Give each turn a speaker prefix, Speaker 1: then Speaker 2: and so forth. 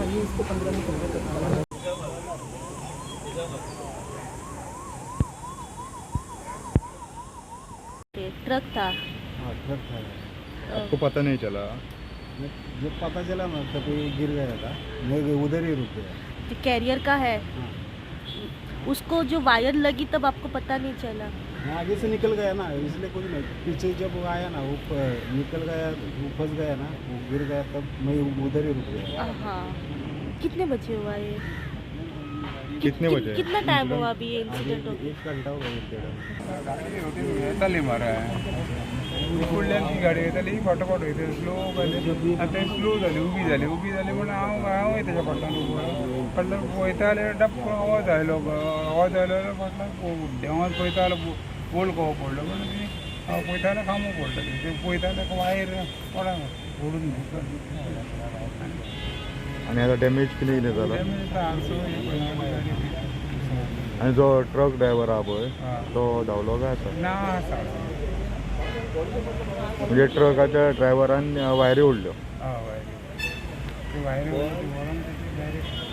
Speaker 1: ये इसको 15 में कन्वर्ट करना।
Speaker 2: ट्रक था।
Speaker 3: हाँ, ट्रक था।
Speaker 4: आपको पता नहीं चला?
Speaker 3: जब पता चला ना तब ये गिर गया था, मैं उधर ही रुक गया।
Speaker 2: जो कैरियर का है,
Speaker 3: हाँ।
Speaker 2: उसको जो वायर लगी तब आपको पता नहीं चला?
Speaker 3: मैं आगे से निकल गया ना, इसलिए कुछ नहीं। पीछे जब वो आया ना, वो निकल गया, वो फंस गया ना, वो गिर गया, तब मैं उधर ही रुक गया।
Speaker 2: हाँ, कितने बजे हुआ ये?
Speaker 4: कितने बजे?
Speaker 2: कितना टाइम हुआ अभी ये इंसिडेंट हो?
Speaker 3: 1 घंटा हो गया, 1.5।
Speaker 5: येताली मरे फुडल्यान ती गाडी येताली, फाटोफाट वयता स्लो जाली, आनी ते स्लो जाली, उबी जाली, उबी जाली म्हण हांव हांवूय तेच्या फाटल्यान उबो, फाटल्यान पळयता जाल्यार डप्प आवाज आयलो, आवाज आयलो जाल्यार फाटल्यान देंवत पळयता जाल्यार बोल कहो पडलो, म्हण ती हांव पळयता जाल्यार खांबो पडलो, ते पळयता जाल्यार वायर पडा ओडून।
Speaker 4: आनी आतां डॅमेज कितें कितें जाला?
Speaker 5: डॅमेज आसा।
Speaker 4: आनी जो ट्रक ड्रायव्हर आहा पळय तो धांवलो काय आसा?
Speaker 5: ना, आसा।
Speaker 4: म्हणजे ट्रकाच्या ड्रायव्हरान वायरी ओडल्यो?
Speaker 5: हय, वायरी, ते वायरी ओडून डायरेक्ट।